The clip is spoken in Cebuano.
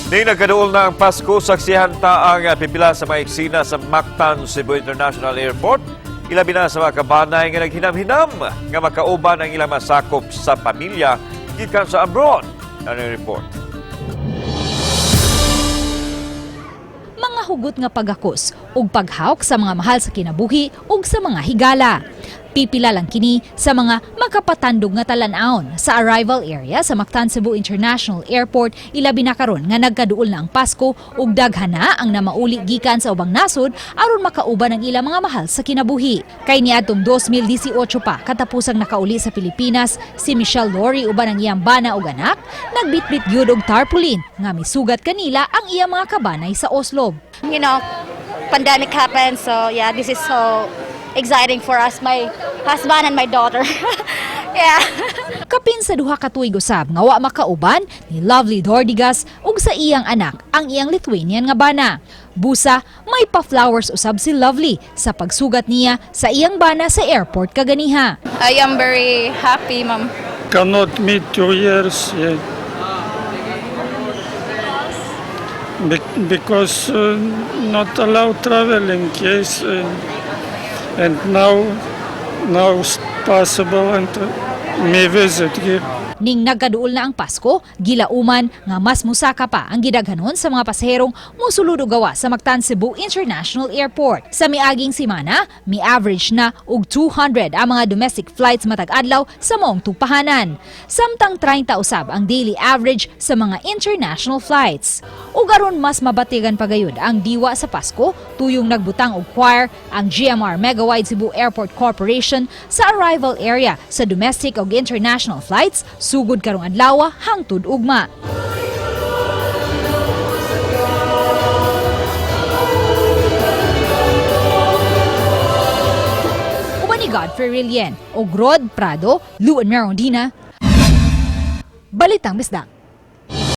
Ning nagkaduol na ang Pasko, saksihan ta ang pipila sa mga eksena sa Mactan Cebu International Airport. Ilabi na sa mga kabanay nga naghinam-hinam nga makauban ang ilang masakop sa pamilya gikan sa abroad. Ano yung report? Mga hugot nga pagakos ug paghawk sa mga mahal sa kinabuhi ug sa mga higala. Pipila lang kini sa mga makapatandog nga talan-awon sa arrival area sa Mactan Cebu International Airport, ilabi na karon nga nagkaduol na ang Pasko ug daghan na ang namauli gikan sa ubang nasod aron makauban ang ilang mga mahal sa kinabuhi. Kay niadtong 2018 pa katapusang nakauli sa Pilipinas si Michelle Lori uban ang iyang bana ug anak, nagbitbit gyud og tarpaulin nga misugat kanila ang iyang mga kabanay sa Oslo. Pandemic happened, so yeah, this is so exciting for us, my husband and my daughter. Yeah. Kapin sa 2 ka tuig usab nga wa makauban ni Lovely Dordigas ug sa iyang anak ang iyang Lithuanian nga bana. Busa, may pa-flowers usab si Lovely sa pagsugat niya sa iyang bana sa airport kaganiha. I am very happy, ma'am. Cannot meet 2 years, yeah. Because not allowed traveling, yes, and now it's possible and me visit here. Ning nagkaduol na ang Pasko, gilauman nga mas musaka pa ang gidaghanon sa mga pasaherong mosulod og gawas sa Mactan Cebu International Airport. Sa miaging simana, mi-average na og 200 ang mga domestic flights matag adlaw sa maong tugpahanan. Samtang 30 usab ang daily average sa mga international flights. Ug aron mas mabatigan pagayod ang diwa sa Pasko, tuyong nagbutang og choir ang GMR Megawide Cebu Airport Corporation sa arrival area sa domestic ug international flights sugod karong adlaw hangtod ugma. Uban ni Godfrey Rilien ug Rod Prado, Lou and Merondina. Balitang Bisdak.